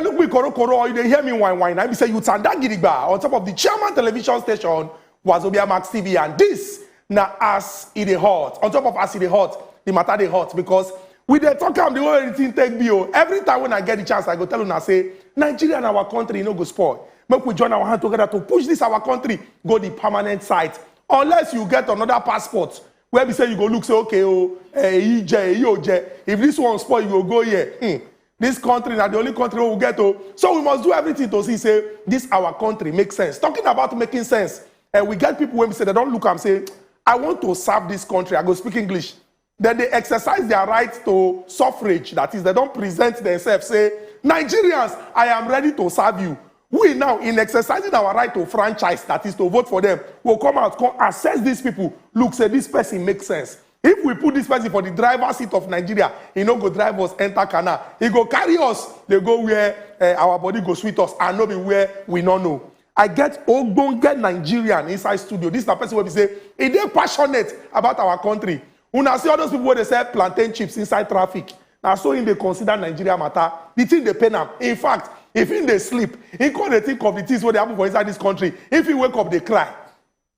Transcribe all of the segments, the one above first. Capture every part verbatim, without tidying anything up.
Look me koro koro, or you dey hear me whine whine. I be say you tanda gidigba on top of the chairman television station, Wazobia Max T V, and this na As E Dey Hot. On top of As E Dey Hot, the matter dey hot because we dey talk am the way anything take be o. Every time when I get the chance, I go tell una say Nigeria na our country, e no go spoil. Make we join our hand together to push this our country go the permanent site. Unless you get another passport, where be say you go look say, okay o, eh, eyi je, eyi o je. If this one spoil, you go go here. Hmm. This country na the only country wey we get o. So we must do everything to see say this our country make sense. Talking about making sense, eh, we get people wey be say they don look am say, I want to serve this country. I go speak English. Then they exercise their right to suffrage. That is, they don present themselves say, Nigerians, I am ready to serve you. We now, in exercising our right to franchise, that is to vote for them, will come out, come assess these people. Look, say this person makes sense. If we put this person for the driver's seat of Nigeria, he no go drive us enter canal. He go carry us, dey go where, eh, our body go sweet us, and no be where we no know. I get ogbonge Nigerian inside studio. This na person wey be say e dey passionate about our country. Una see all those people wey dey sell plantain chips inside traffic. Na so im dey consider Nigeria matter. The thing dey pain am. In fact, if im dey sleep, im come dey think of the things wey dey happen for inside this country. If im wake up, dey cry.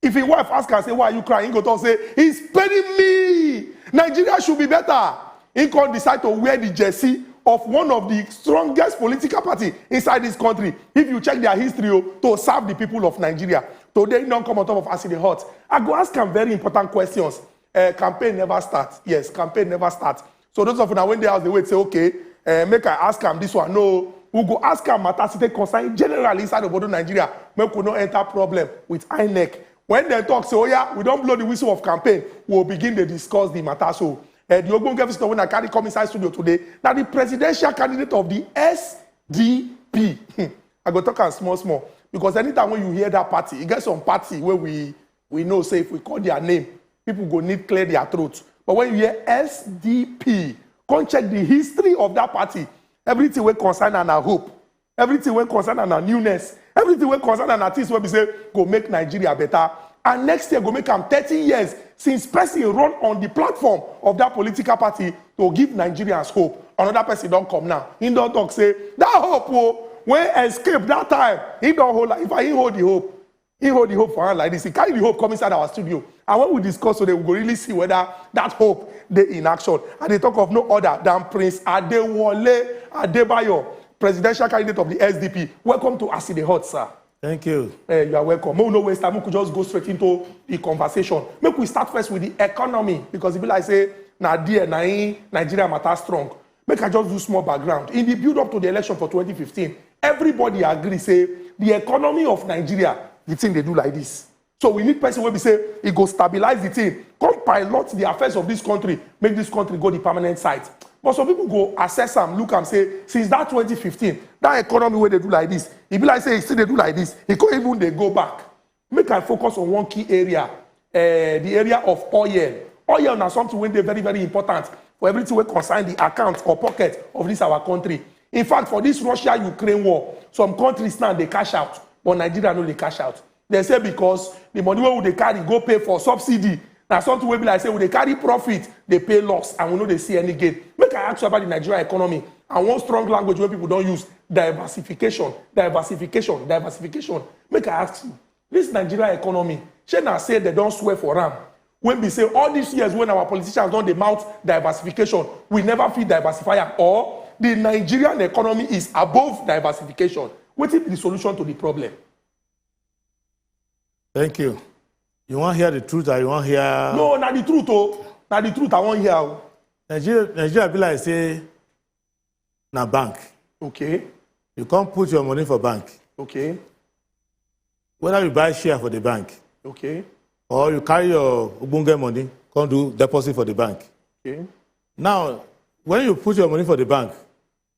If im wife ask am say, why are you crying? Im go talk say, it's paining me. Nigeria should be better. Im come decide to wear the jersey of one of the strongest political party inside this country. If you check their history o, to serve the people of Nigeria. Today, im don come on top of As E Dey Hot. I go ask am very important questions. Eh, campaign never start. Yes, campaign never start. So those of una wey dey house dey wait say, okay, eh, make I ask am this one. No, we go ask am matter still concern general inside obodo Nigeria. Make we no enter problem with INEC. When dem talk say, oh yeah, we don blow the whistle of campaign, we will begin dey discuss the matter. So, eh, the ogbonge visitor wey I carry come inside studio today na the presidential candidate of the SDP. Hmm. I go talk am small small because anytime when you hear that party, e get some party wey we, we know say if we call their name, people go need clear their throat. But when you hear SDP, come check the history of that party. Everything wey concern am na hope. Everything wey concern am na newness. Everything wey concern am na things wey be say go make Nigeria better. And next year go make am thirty years since person run on the platform of that political party to give Nigerians hope. Another person don come now. He don talk say that hope o, wey escape that time, he don hold am. In fact, he hold the hope. He hold the hope for hand like this. He carry the hope come inside our studio. And when we discuss today, we go really see whether that hope dey in action. I dey talk of no other than Prince Adewole Adebayo, presidential candidate of the SDP. Welcome to As E Dey Hot, sir. Thank you. Eh, you are welcome. Make we no waste time. Make we just go straight into the conversation. Make we start first with the economy because e be like say na there na im Nigeria matter strong. Make I just do small background. In the build up to the election for twenty fifteen, everybody agree say the economy of Nigeria, the thing dey do like this. So we need person wey be say e go stabilize the thing, come pilot the affairs of this country, make this country go the permanent site. But some people go assess am, look am say since that twenty fifteen, that economy wey dey do like this, e be like say e still dey do like this. E go even dey go back. Make I focus on one key area, eh, the area of oil. Oil na something wey dey very, very important for everything wey concern the account or pocket of this our country. In fact, for this Russia-Ukraine war, some countries now dey cash out, but Nigeria no dey cash out. They say because the money wey we dey carry go pay for subsidy, na something wey be like say we dey carry profit, dey pay loss, and we no dey see any gain. Make I ask you about the Nigeria economy and one strong language wey people don use, diversification, diversification, diversification. Make I ask you, this Nigeria economy, shey na say they don swear for am? When be say all these years when our politicians don dey mouth diversification, we never fit diversify am, or the Nigerian economy is above diversification. Wetin be the solution to the problem? Thank you. You wan hear the truth or you wan hear? No, na the truth o. Na the truth I wan hear o. Nigeria, Nigeria be like say na bank. Okay. You come put your money for bank. Okay. Whether you buy share for the bank. Okay. Or you carry your ogbonge money, come do deposit for the bank. Okay. Now, when you put your money for the bank,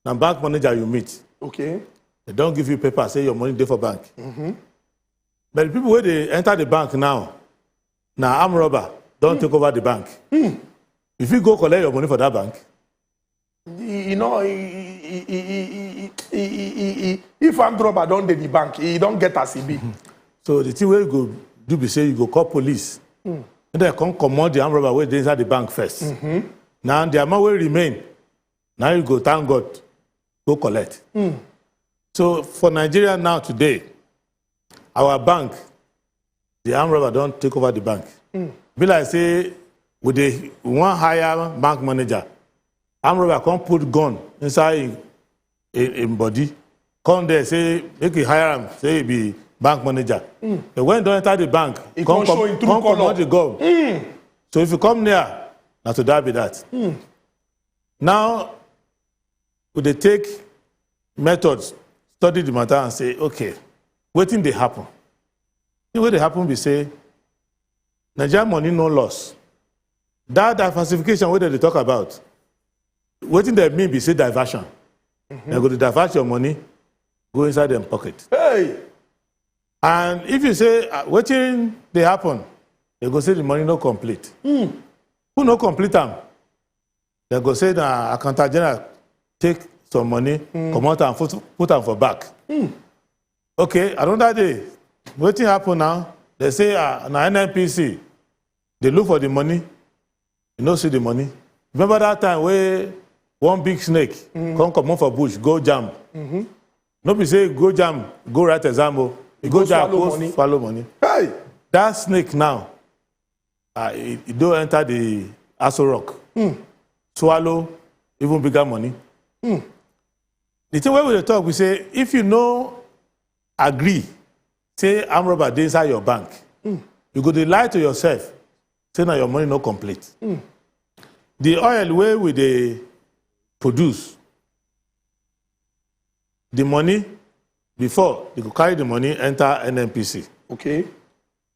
na bank manager you meet. Okay. They don give you paper, say your money dey for bank. Mm-hmm. But the people wey dey enter the bank now, na armed robber don take over the bank. Hmm. If you go collect your money for that bank, you know, if armed robber don dey the bank, e don get as e be. So the thing wey you go do be say you go call police. Hmm. Make dem come comot the armed robber wey dey inside the bank first. Mm-hmm. Now the amount wey remain, now you go thank God, go collect. Hmm. So for Nigeria now today, our bank, the armed robber don take over the bank. Be like say we dey we wan hire bank manager. Armed robber come put gun inside him, him, him body. Come there say make he hire am, say he be bank manager. But when he don enter the bank, he come show him true come comot the gun. So if you come near, na to die be that. Now, we dey take methods, study the matter and say, okay, wetin dey happen? The way dey happen be say, Nigeria money no loss. That diversification wey dem dey talk about, wetin dem mean be say diversion. Dem go dey divert your money, go inside dem pocket. Hey! And if you say, "Ah, wetin dey happen?" Dem go say the money no complete. Who no complete am? Dem go say na accountant general take some money, comot am, put, put am for back. Okay, another day, wetin happen now? Dem say, "Ah, na N N P C dey look for the money." You no see the money. Remember that time wey one big snake come comot for bush, go jam? No be say go jam, go write exam o. E go jam, swallow money. Hey! That snake now, uh, e, e don enter the Aso Rock. Swallow even bigger money. The thing wey we dey talk be say, if you no agree say armed robber dey inside your bank, you go dey lie to yourself say na your money no complete. The oil wey we dey produce, the money before, you go carry the money enter N N P C. Okay.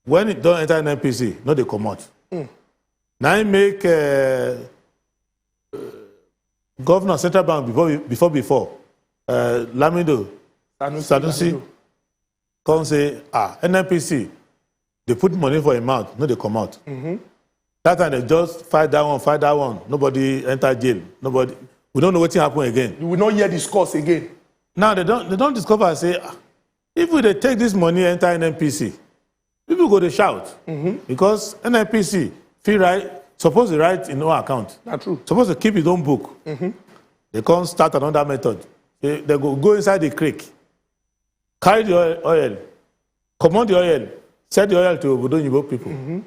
When it don enter N N P C, no dey comot. Na im make, uh, governor central bank before before before, uh, Lamido Sanusi, Sanusi Lamido, come say, "Ah, N N P C dey put money for im mouth, no dey comot." That time they just fight that one, fight that one. Nobody enter jail. Nobody. We don't know wetin happen again. You will not hear discuss again. Now they don't they don't discover say, "Ah, if we dey take this money enter N N P C, people go dey shout." Because N N P C fit write, suppose to write in own account. Na true. Suppose to keep his own book. They come start another method. They, they go go inside the creek, carry the oil, oil, comot the oil, sell the oil to obodo oyinbo people.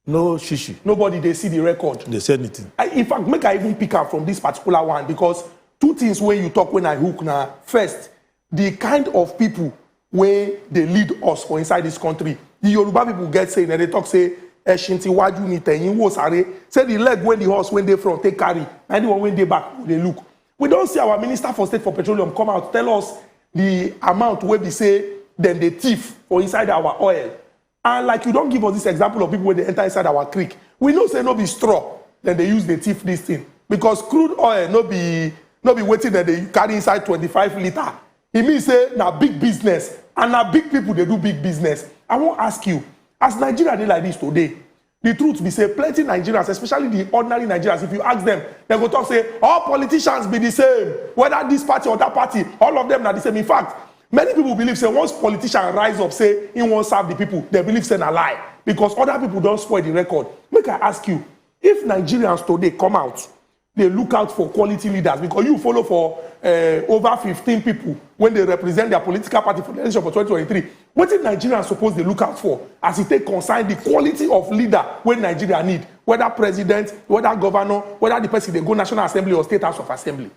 No shishi. Nobody dey see the record. Dey see anything. I, in fact, make I even pick am from this particular one, because two things wey you talk wey I hook na, first, the kind of people wey dey lead us for inside this country. The Yoruba people get say, dem dey talk say, "Ẹṣin tiwájú ni tẹ̀yìn wò sáré." Say the leg wey the horse wey dey front take carry, na the one wey dey back go dey look. We don see our minister for state for petroleum come out tell us the amount wey be say dem dey thief for inside our oil. And like you don give us this example of people wey dey enter inside our creek, we know say no be straw dem dey use dey thief this thing, because crude oil no be, no be wetin dem dey carry inside twenty-five litre. E mean say na big business, and na big people dey do big business. I wan ask you, as Nigeria dey like this today, the truth be say plenty Nigerians, especially the ordinary Nigerians, if you ask them, dem go talk say all politicians be the same, whether this party or that party, all of them na the same. In fact, many people believe say once politician rise up say he wan serve the people, dem believe say na lie, because other people don spoil the record. Make I ask you, if Nigerians today come out dey look out for quality leaders, because you follow for, eh, over fifteen people wey dey represent their political party for the election for twenty twenty-three, wetin Nigerians suppose dey look out for as e take concern the quality of leader wey Nigeria need, whether president, whether governor, whether the person dey go National Assembly or State House of Assembly?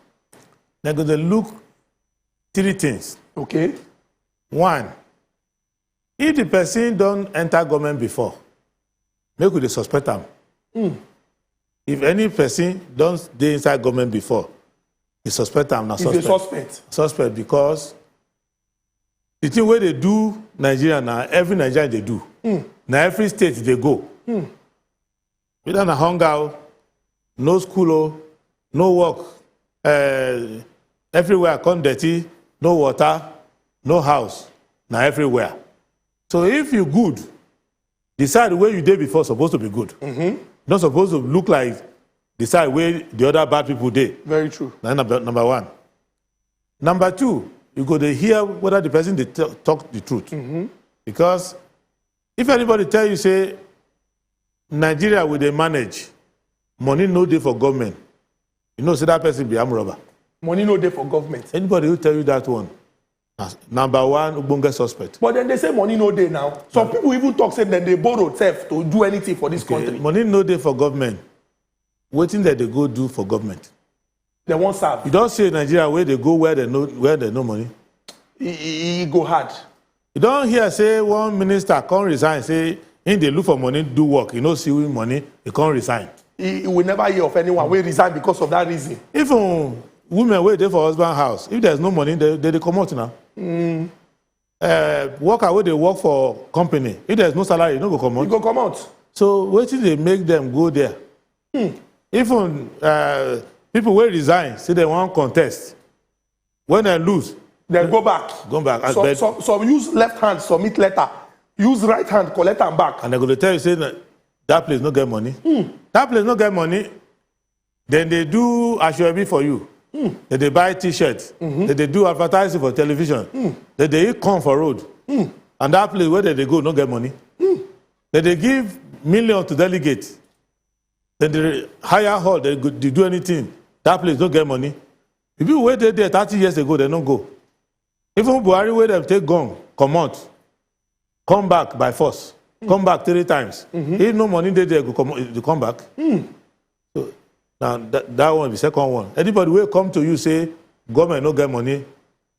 Dem go dey look three things. Okay. One, if the person don enter government before, make we dey suspect am. If any person don dey inside government before, dey suspect am, na suspect. Suspect because the thing wey dey do Nigeria na every Nigerian dey do. Na every state dey go. Whether na hunger o, no school o, no work, eh, everywhere come dirty, no water, no house, na everywhere. So if you good, the side wey you dey before suppose to be good. No suppose to look like the side wey the other bad people dey. Very true. Na number, number one. Number two, you go dey hear whether the person dey t-, talk the truth. Because if anybody tell you say Nigeria we dey manage, money no dey for government, you know say that person be armed robber. Money no dey for government. Anybody who tell you that one, As number one ogbonge suspect. But then they say money no dey now. Some people even talk say dem dey borrow sef to do anything for this country. Money no dey for government. Wetin dem dey go do for government? Dem wan serve. You don see Nigeria wey dey go where dem no where dem no money? E e- e go hard. You don hear say one minister come resign, say him dey look for money do work, he no see money, he come resign. E e- we never hear of anyone wey resign because of that reason. Even women wey dey for husband house, if there's no money, they they dey comot now. Uh, worker wey dey work for company, if there's no salary, e no go E comot. go comot. So wetin dey make them go there? Even uh, people wey resign say dem wan contest, when dem lose, Dem go back. Go back. Some but some some use left hand submit letter, use right hand collect am back. And dem go dey tell you say na- that place no get money. That place no get money. Then they do ashwebi for you. Then they buy t-shirts. Then they do advertising for television. Then they eat corn for road. And that place where they, they go no get money. Then they give million to delegates. Then they hire hall. They go they do anything. That place no get money. The people wey dey there thirty years ago, they no go. Even Buhari wey dem take gun comot, come back by force, come back three times. If no money dey there, go comot, dey come back. So now that, that one be second one. Anybody wey come to you say government no get money,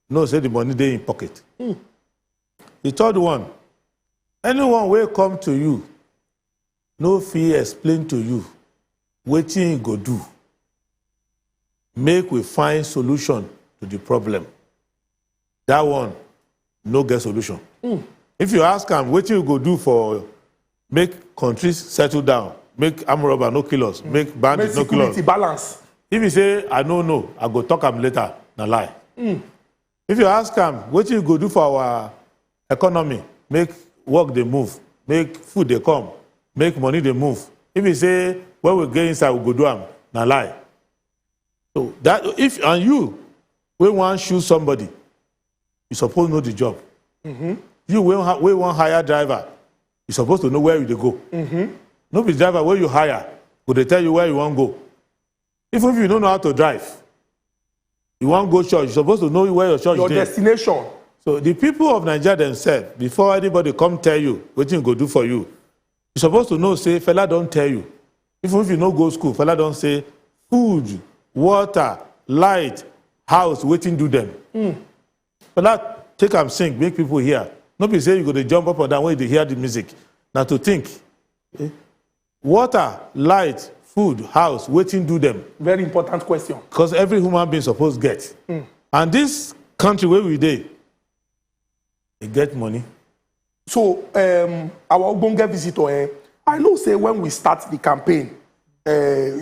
know say the money dey in pocket. The third one, anyone wey come to you no fit explain to you wetin he go do make we find solution to the problem. That one no get solution. If you ask am wetin you go do for make countries settle down, make armed robber no kill us, make bandits no kill us, balance. If he say I no know, I go talk am later, na lie. If you ask am wetin you go do for our economy, make work dey move, make food dey come, make money dey move, if you say when we get inside we go do am, na lie. So that if and you wey wan shoot somebody, you suppose know the job. You wey wan- wey wan hire driver, you suppose to know where you dey go. No be driver wey you hire go dey tell you where you wan go. Even if you no know how to drive, you wan go church, you suppose to know where your church Your dey. Destination. So the people of Nigeria themselves, before anybody come tell you wetin go do for you, you suppose to know say Fela don tell you. Even if you no go school, Fela don say food, water, light, house, wetin do them. Fela take am sing, make people hear. No be say you go dey jump up and down when you dey hear the music. Na to think. Water, light, food, house, wetin do them? Very important question. Because every human being suppose get. And this country wey we dey, e get money. So um, our ogbonge visitor, eh, I know say when we start the campaign, uh,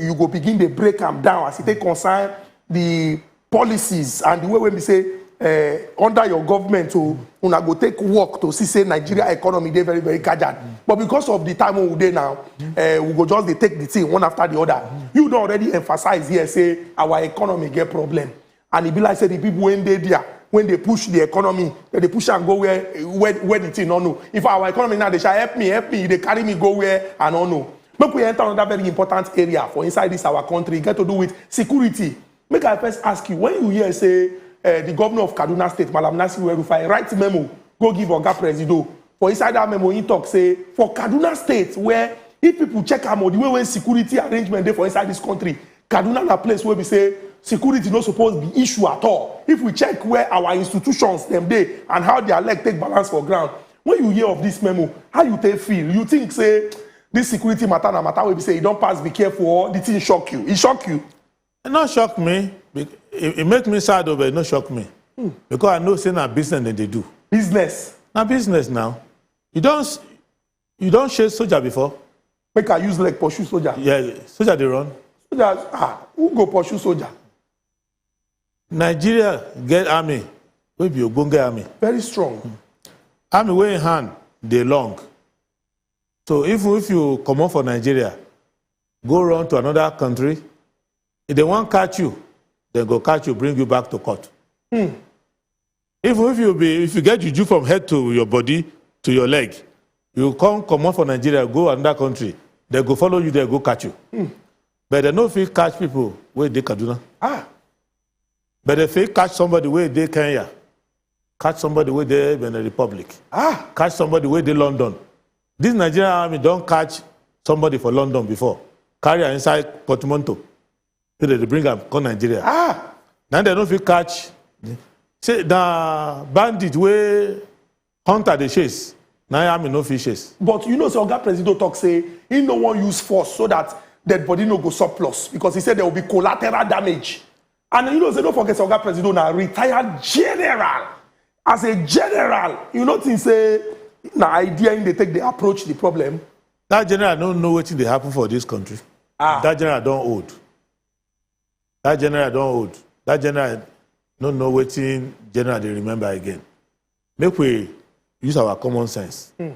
you go begin dey break am down as e take concern the policies and the way wey be say uh, under your government o una go take work to see say Nigeria economy dey very very gajad, but because of the time wey we dey now, uh, we go just dey take the thing one after the other. You don already emphasize here say our economy get problem, and e be like say the people wey dey there wey dey push the economy, dem dey push am go where where where the thing no know. If our economy now dey shout help me, help me, e dey carry me go where I no know. Make we enter another very important area for inside this our country, e get to do with security. Make I first ask you, when you hear say uh, the governor of Kaduna State, Malam Nasiru El-Rufai, write memo go give Oga Presido, for inside that memo he talk say for Kaduna State, where if people check am o, the way wey security arrangement dey for inside this country, Kaduna na place wey be say security no suppose be issue at all. If we check where our institutions dem dey and how their leg take balance for ground, when you hear of this memo, how you take feel? You think say this security matter na matter wey be say e don pass be careful, or the thing shock you? E shock you? E no shock me. Bec- E e make me sad o, but e no shock me. Because I know say na business dem dey do. Business. Na business now. You don s- you don chase soldier before? Make I use leg pursue soldier. Yeah, soldier dey run. Soldier, ah, who go pursue soldier? Nigeria get army wey be ogbonge army. Very strong. Army wey im hand dey long. So if if you comot for Nigeria, go run to another country, if dem wan catch you, dem go catch you, bring you back to court. Even if you be if you get juju from head to your body to your leg, you come comot for Nigeria go another country, dem go follow you there go catch you. But dem no fit catch people wey dey Kaduna. Ah, but dem fit catch somebody wey dey Kenya, catch somebody wey dey Benin Republic, ah, catch somebody wey dey London. This Nigerian army don catch somebody for London before, carry am inside portmanteau, so dem dey bring am come Nigeria. Ah, na dem no fit catch. Say na bandit wey hunter dey chase, na army no fit chase. But you know, so Oga Presido talk say he no wan use force so that dead body no go surplus, because he said there will be collateral damage. And you know, say, don't forget, Oga Presido na retired general. As a general, you know, think say na idea in they take, they approach the problem. That general don't know wetin dey happen for this country. Ah. That general don old. That general don old. That general no know wetin general dey remember again. Make we use our common sense. Hmm.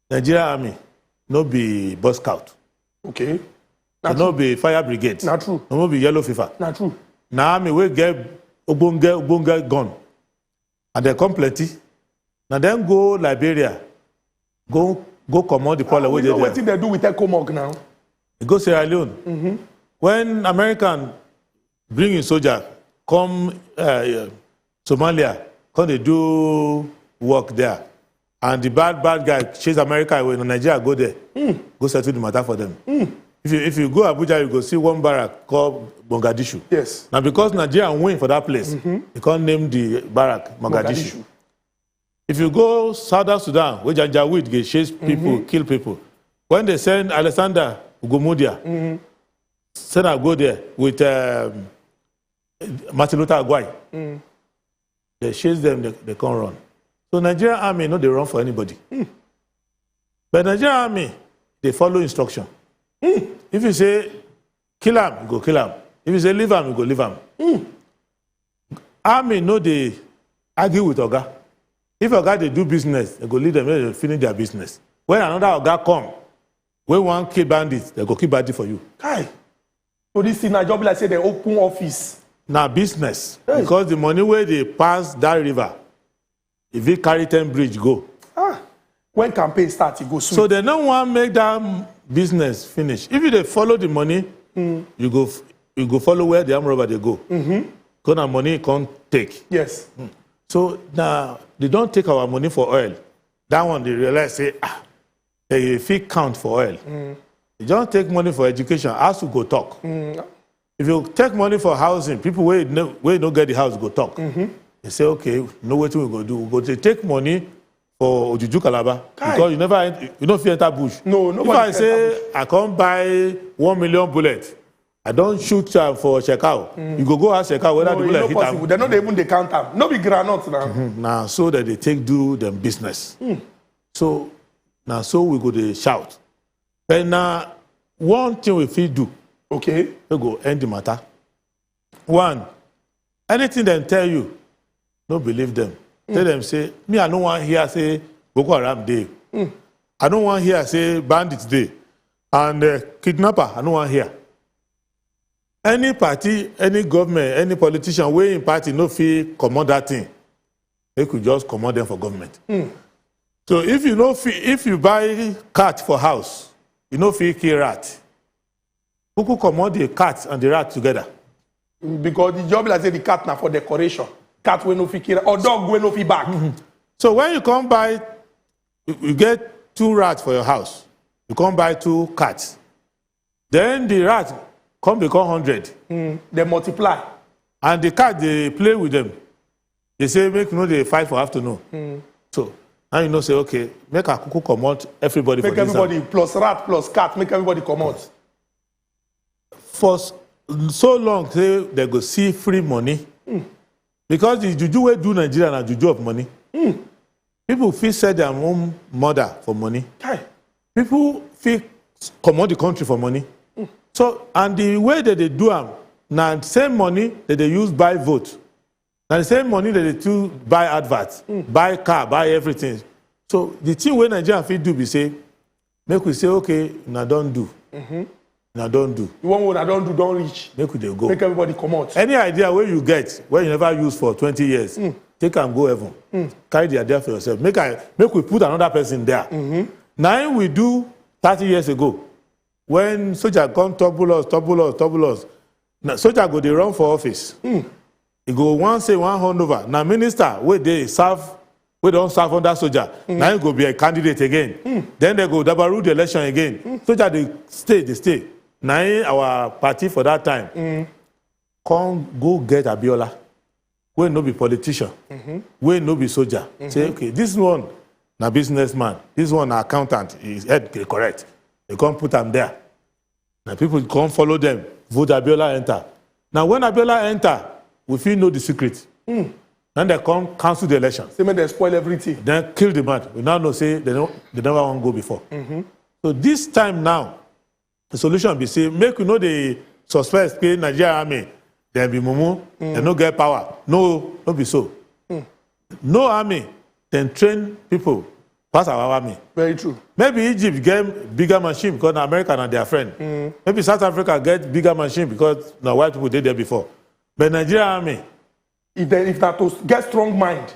Nigeria army no be Boy Scout. Okay. Dem no be fire brigade. Na true. Dem no be yellow fever. Na true. Na army wey get ogbonge, ogbonge gun. And dem come plenty. Na dem go Liberia, go, go comot the problem wey dey there. Ah, we know wetin dem do with Ecomog now. E go Sierra Leone. Mm-hmm. When American bring im soldier come, uh, Somalia, come dey do work there. And the bad, bad guy chase America away, na Nigeria go there, go settle the matter for them. If you, if you go Abuja, you go see one barrack called Mogadishu. Yes. Now, because Nigeria win for that place, they come name the barrack Mogadishu. Mogadishu. If you go Southern Sudan, where Janjaweed dey chase people, kill people, when they send Alexander Ugomudia, send am go there with, um, Martin Luther Agwai. They chase them, they, they come run. So Nigerian army no dey run for anybody. But Nigerian army dey follow instruction. If you say kill am, you go kill am. If you say leave am, you go leave am. Army no dey argue with oga. If oga dey do business, dem go leave dem make dem finish their business. When another oga come, wey wan kill bandits, dem go kill bandit for you. Kai. So this thing na just be like say dem open office. Na business. Hey. Because the money wey dey pass that river, e fit carry ten bridge go. Ah, when campaign start, e go sweet. So dem no wan make that business finish. If you dey follow the money, you go f-, you go follow where the armed robber dey go. Go na money e come take. Yes. So now dem don take our money for oil. That one dem realize say, ah, dem fit count for oil. Dem don take money for education. ASUU go talk. If you take money for housing, people wey no, wey no get the house go talk. Dem say, okay, know wetin we go do. We go dey take money for Ojuju Calabar. Kai. Because you never ent-, you no fit enter bush. No, nobody fit enter bush. If I say I come buy one million bullet, I don shoot am for Shekau. You go go ask Shekau whether the bullet hit am. No, e no possible. Dem no dey even dey count am. No be groundnut na. Na so dem dey take do dem business. So na so we go dey shout. But na one thing we fit do. Okay. We go end the matter. One, anything dem tell you, no believe them. Tell them say, me, I no wan hear say Boko Haram dey. I no wan hear say bandits dey. And, uh, kidnapper, I no wan hear. Any party, any government, any politician wey im party no fit comot that thing, make we just comot them for government. So if you no fit, if you buy cat for house, you no fit kill rat. Kuku comot the cat and the rat together. Because the job, like say, the cat na for decoration. Cat wey no fit kill, or dog wey no fit bark. So when you come buy, you, you get two rats for your house. You come buy two cats. Then the rat come become hundred. Dem multiply. And the cat dey play with them. Dem say make you no dey fight for afternoon. So now you know say, okay, make I kuku comot everybody for this house. Make everybody, plus rat, plus cat, make everybody comot. For s-, so long say dem go see free money. Because the juju wey do Nigeria na juju of money. People fit sell their own mother for money. Kai. People fit comot the country for money. So, and the way that dem do am, na same money that dem use buy vote. Na the same money that dem too buy advert, buy car, buy everything. So the thing wey Nigeria fit do be say, make we say, okay, una don do. Una don do. The one wey una don do don reach. Make we dey go. Make everybody comot. Any idea wey you get, wey you never use for twenty years, take am go heaven. Carry the idea for yourself. Make I, make we put another person there. Na im we do thirty years ago. When soldier come trouble us, trouble us, trouble us, na soldier go dey run for office. He You go wan say one hand over. Na minister wey dey serve, wey don serve under soldier, na him go be a candidate again. Then they go dabaru the election again. Soldier dey stay, dey stay. Na him our party for that time come go get Abiola, wey no be politician, wey no be soldier. Say, okay, this one na businessman, this one na accountant, his head dey correct. They come put am there. Na people come follow them, vote Abiola enter. Now when Abiola enter, we fit know the secret. Then they come cancel the election. Say make dem spoil everything. Then kill the man. We now know say they no, they never wan go before. So this time now, the solution be say make we no dey suspect say Nigeria army dem be mumu, dem no get power. No, no be so. No army dem train people pass our army. Very true. Maybe Egypt get bigger machine because na America na their friend. Maybe South Africa get bigger machine because na white people dey there before. But Nigeria army, If dem, if na to get strong mind,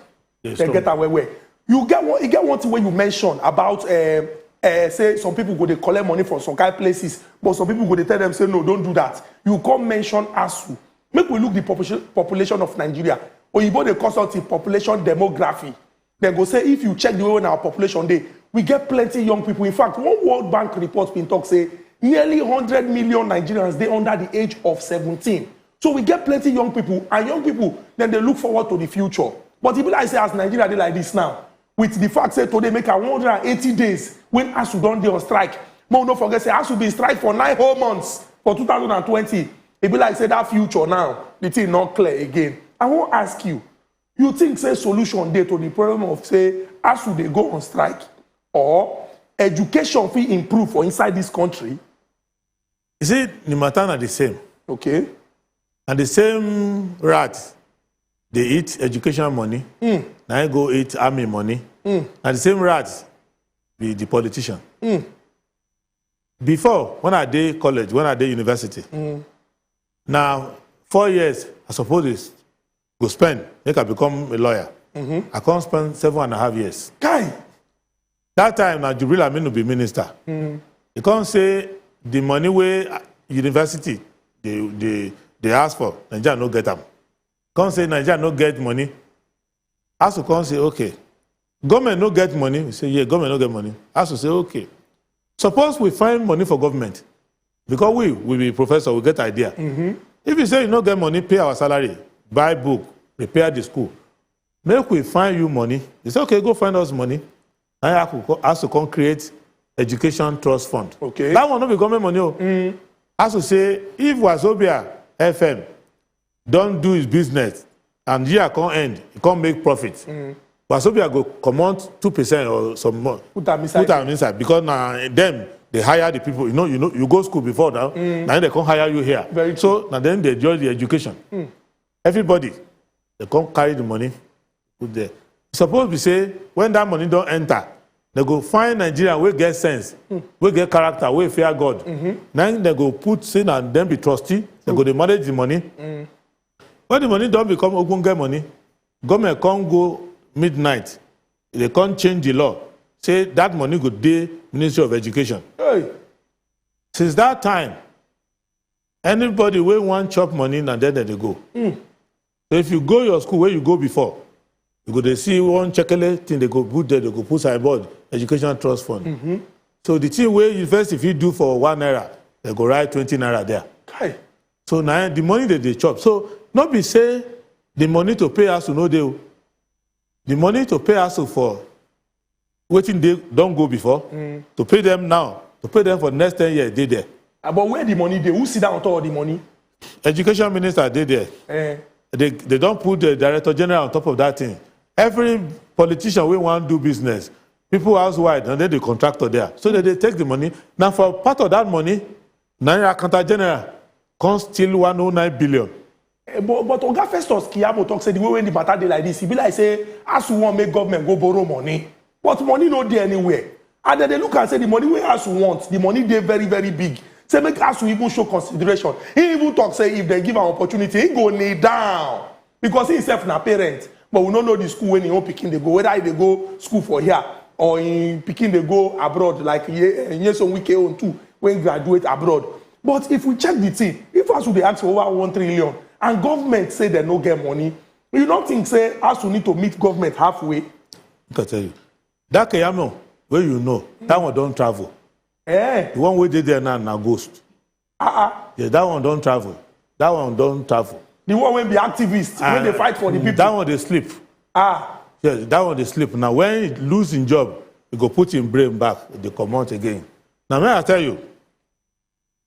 Yes, dem strong. Get am well well. You get one, you get one thing wey you mention about, um, uh, say some people go dey collect money from some kind places, but some people go dey tell them say no, don't do that. You come mention ASUU. Make we look the population, population of Nigeria. Oyibo dey call something population demography. Dem go say if you check the way wey our population dey, we get plenty young people. In fact, one World Bank report bin talk say nearly hundred million Nigerians dey under the age of seventeen. So we get plenty young people, and young people dem dey look forward to the future. But e be like say as Nigeria dey like this now, with the fact say today make am one hundred and eighty days when ASUU don dey on strike. Make we no forget say ASUU bin strike for nine whole months for two thousand and twenty. E be like say that future now, the thing no clear again. I wan ask you, you think say solution dey to the problem of say ASUU dey go on strike, or education fit improve for inside this country? You see, the matter na the same. Okay. And the same rat dey eat education money, na him go eat army money. Na the same rat be the politician. Before, when I dey college, when I dey university, na four years I suppose dey go spend make I become a lawyer. I come spend seven and a half years. Kai, That time na Jibril Aminu be minister. He come say the money wey university dey dey dey ask for, Nigeria no get am. Come say Nigeria no get money. ASUU come say okay, government no get money. We say yeah, government no get money. ASUU say okay, suppose we find money for government, because we we be professor, we get idea. If you say you no get money, pay our salary, buy book, repair the school, make we find you money. They say okay, go find us money. Na him ASUU come create education trust fund. Okay. That one no be government money o. ASUU say if Wazobia F M don do his business and year come end, he come make profit, Wazobia go comot two percent or some more. Put am inside. Put am inside because na dem dey hire the people. You know, you know, you go school before now. Na dem come hire you here. Very So na dem dey enjoy the education. Everybody dey come carry the money put there. E suppose be say when that money don enter, dem go find Nigeria wey get sense, wey get character, wey fear God. Na im dem go put say na dem be trustee. Dem go dey manage the money. When the money don become ogbonge money, government come go midnight, they come change the law, say that money go dey Ministry of Education. Hey, Since that time, anybody wey wan chop money, na there dem dey go. So if you go your school where you go before, you go dey see one chekele thing they go put there, they go put signboard, Education Trust Fund. So the thing wey university fit do for one naira, they go write twenty naira there. Kai. So na the money that they chop. So not be say the money to pay ASUU no dey o. The money to pay ASUU for wetin dey don go before, to pay them now, to pay them for the next ten years dey there. Ah, but where the money dey? Who sit down on top of the money? Education minister dey there. Eh, They they don put the director general on top of that thing. Every politician wey wan do business, people house wide, na dem dey contractor there. So they dey take the money. Na for part of that money, na im accountant general come steal one oh nine billion. Eh, but, but Oga Festus Kiyamo talk say the way when the matter dey like this, e be like say ASUU wan make government go borrow money, but money no dey anywhere. And then they look and say the money wey ASUU want, the money dey very, very big. Say make ASUU even show consideration. He even talk say if they give am opportunity, he go kneel down because he himself na parent. But we no know the school when him own pikin dey go, whether he dey go school for here or him pikin dey go abroad like Ye- eh, Nyesom Wike own too, when graduate abroad. But if we check the thing, if ASUU dey ask for over one trillion and government say dem no get money, you no think say ASUU need to meet government halfway? I can tell you. That Keyamo, where you know, that one don't travel. Eh? The one where they there now, na ghost. Uh-uh. Yeah, that one don't travel. That one don't travel. The one wey be activist, wey dey fight for the people. That one they sleep. Ah, Yes, that one they sleep. Now, when he lose in job, he go put him brain back, they come out again. Now, may I tell you,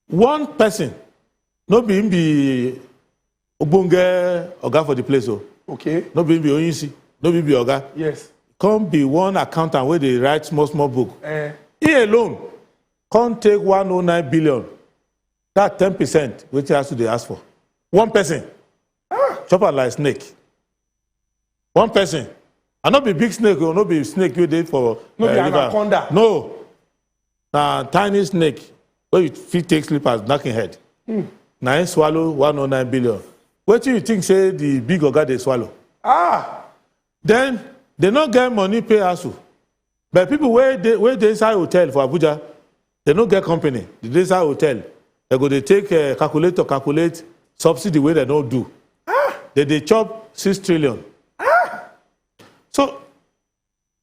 one person, no be him be Obonge Oga for the place, oh. Okay. No be him be Oyinsi, no be him be Oga. Yes. Come be one accountant where they write small, small book. Eh. He alone can't take one oh nine billion. That ten percent, which has to they ask for. One person. Chop am like snake. One person. I no be big snake, oh, no be snake you dey for No be eh, river. Anaconda. No. Na tiny snake wey you fit take slippers, knock him head. Na him swallow one oh nine billion. Wetin you think say the big oga dey swallow? Ah, Then they no get money pay ASUU. But people wey dey wey dey inside hotel for Abuja, they no get company. They dey inside hotel. They go dey take uh, calculator, calculate subsidy wey they no do. They dey chop six trillion. So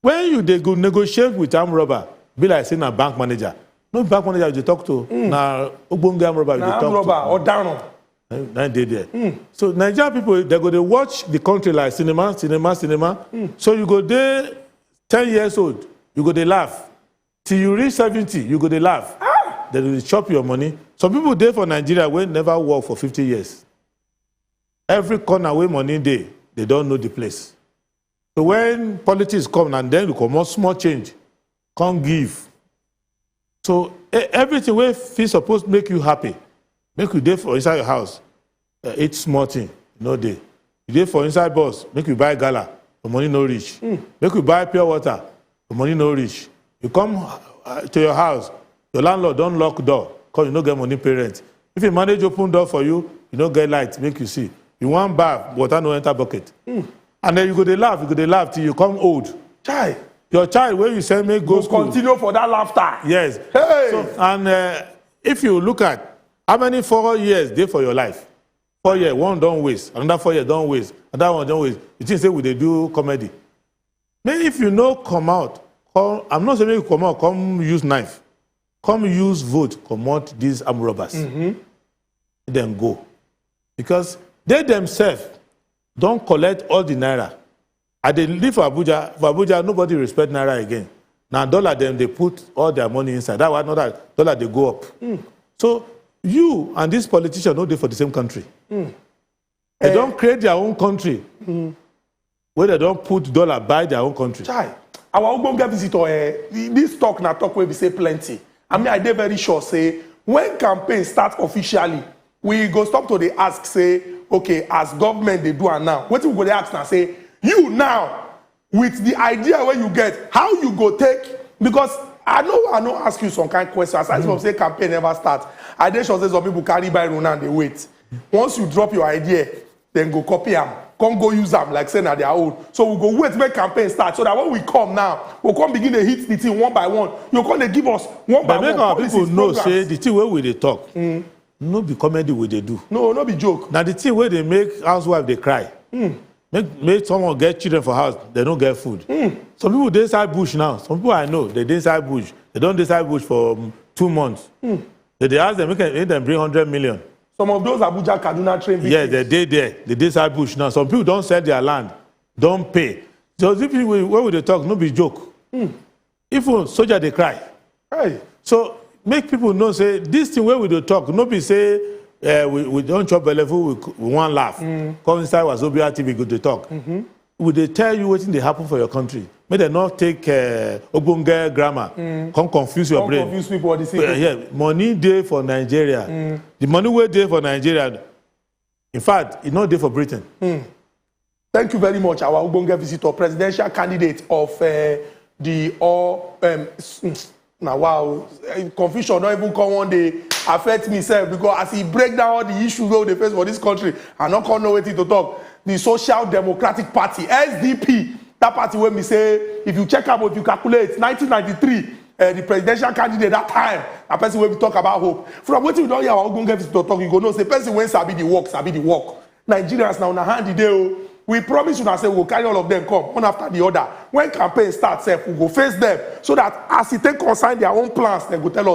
when you dey go negotiate with armed robber, be like say na bank manager. No be bank manager you dey talk to, na ogbonge armed robber you na dey armed talk robber, to. Ọ̀daràn. Na dey there. So Nigerian people, they go dey watch the country like cinema, cinema, cinema. So you go dey ten years old, you go dey laugh. Till you reach seventy, you go dey laugh. They go dey chop your money. Some people dey for Nigeria wey never work for fifty years. Every corner wey money dey, they don know the place. So when politics come, na then you comot small change, come give. So e- everything wey fit suppose make you happy, make you dey for inside your house, uh, eat small thing, no dey. You dey for inside bus, make you buy gala, the money no reach. Make you buy pure water, the money no reach. You come uh, to your house, your landlord don lock door, come you no get money pay rent. If you manage open door for you, you no get light, make you see. You wan baff, water no enter bucket. And then you go dey laugh, you go dey laugh till you come old. Chai. Your child wey you send make go Go school. Continue for that laughter. Yes. Hey! So, and uh, if you look at how many four years dey for your life, four years, one don waste, another four years don waste, another one don waste. You think say we dey do comedy? Maybe if you no come out, come, I'm not saying make you come out, come use knife, come use vote, comot these armed robbers. Then go. Because they themselves don collect all the naira. I dey live for Abuja. For Abuja, nobody respect naira again. Na dollar dem dey put all their money inside. That why another dollar dey go up. So you and this politician no dey for the same country. They don create their own country wey they don put dollar buy their own country. Chai, our ogbonge visitor, eh, this talk na talk wey be say plenty. I mean, I dey very sure say when campaign start officially, we go stop to dey ask say, okay, as government dey do am now, wetin we go dey ask na say, you now, with the idea wey you get, how you go take, because I know I no ask you some kind question, aside from say campaign never start, I dey sure say some people carry biro now dey wait. Once you drop your idea, dem go copy am, come go use am like say na their own. So we go wait make campaign start, so that when we come now, we come begin dey hit the thing one by one. You come dey give us one by But make one our policies, people know programs. Say the thing wey we dey talk, no be comedy we dey do. No, no be joke. Na the thing wey dey make housewife dey cry. Make make someone get children for house, they no get food. Some people dey inside bush now. Some people I know, they dey inside bush. They don dey inside bush for um, two months. They dey ask them make, make them bring hundred million. Some of those Abuja Kaduna train Yes, victims. They dey there. They dey inside bush now. Some people don sell their land, don pay. So these people wey wey we dey talk, no be joke. Even soldier dey cry. Hey, So make people know say this thing wey we dey talk, no be say uh, we, we don chop belleful, we, we wan laugh. Come inside Wazobia T V, go dey talk. We dey tell you wetin dey happen for your country. Make dem no take uh, ogbonge grammar, come confuse your come brain. Confuse people or deceive Uh, people. Yeah, money dey for Nigeria. The money wey dey for Nigeria, in fact, e no dey for Britain. Thank you very much, our ogbonge visitor, presidential candidate of uh, the all. Um, s- mm, na wow, eh, confusion don even come one day affect me sef, because as he break down all the issues wey we dey face for this country, I no come know wetin to talk. The Social Democratic Party, S D P, that party wey be say if you check am, if you calculate, nineteen ninety-three, uh, the presidential candidate that time, na person wey be talk about hope. From wetin we don hear our ogbonge visitor talk, you go know say person wey sabi the work sabi the work. Nigerians, na una hand e dey o. We promise una say we go carry all of them come one after the other. When campaign start sef, we go face them, so that as e take concern their own plans, dem go tell